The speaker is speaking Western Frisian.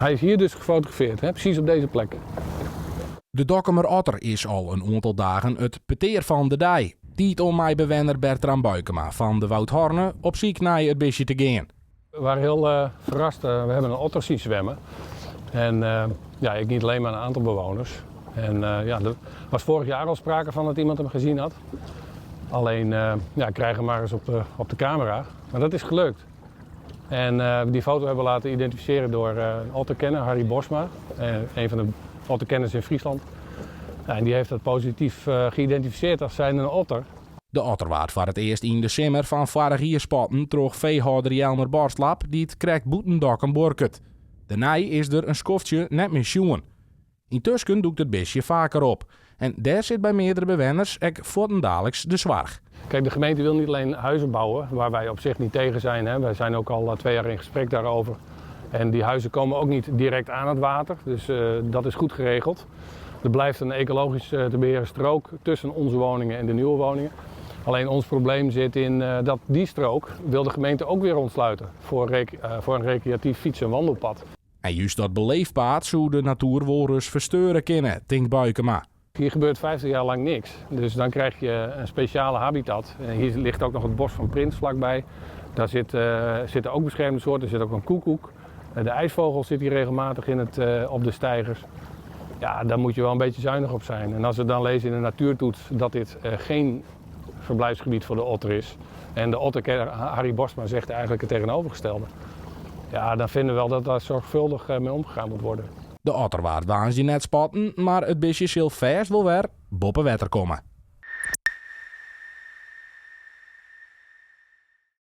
Hij is hier dus gefotografeerd, hè? Precies op deze plek. De Dokkumer otter is al in oantal dagen it petear fan de dei. Tiid om mei bewenner Bertram Buikema fan de Woudhorne op syk nei it bistje te gean. We waren heel verrast. We hebben een otter zien zwemmen. En ja, ik niet alleen, maar een aantal bewoners. En ja, er was vorig jaar al sprake van dat iemand hem gezien had. Alleen, ja, krijg hem maar eens op de camera. Maar dat is gelukt. En die foto hebben we laten identificeren door een otterkenner, Harry Bosma. Een van de otterkenners in Friesland. Ja, en die heeft dat positief geïdentificeerd als zijnde een otter. De otter waard foar it earst yn de simmer fan foarich jier spotten troch feehâlder Jelmer Borstlap, dy't krekt bûten Dokkum buorket. Dêrnei is er in skoftsje net mear sjoen. Yntusken dûkt it bistje faker op. En dêr sit by meardere bewenners ek fuortendaliks de soarch. Kijk, de gemeente wil niet alleen huizen bouwen, waar wij op zich niet tegen zijn. Hè. Wij zijn ook al 2 jaar in gesprek daarover. En die huizen komen ook niet direct aan het water, dus dat is goed geregeld. Er blijft een ecologisch te beheren strook tussen onze woningen en de nieuwe woningen. Alleen ons probleem zit in dat die strook wil de gemeente ook weer ontsluiten voor een recreatief fiets- en wandelpad. En juist dat beleefpaad soe de natuer wolris fersteure kinne, tinkt Buikema. Hier gebeurt 50 jaar lang niks, dus dan krijg je een speciale habitat. En hier ligt ook nog het bos van Prins vlakbij. Daar zitten ook beschermde soorten, er zit ook een koekoek. De ijsvogel zit hier regelmatig op de steigers. Ja, daar moet je wel een beetje zuinig op zijn. En als we dan lezen in de natuurtoets dat dit geen verblijfsgebied voor de otter is. En de otterkenner Harry Bosma zegt eigenlijk het tegenovergestelde. Ja, dan vinden we wel dat daar zorgvuldig mee omgegaan moet worden. De otter waard woansdei net spotten, mar it bistje sil fêst wol wer boppe wetter komme.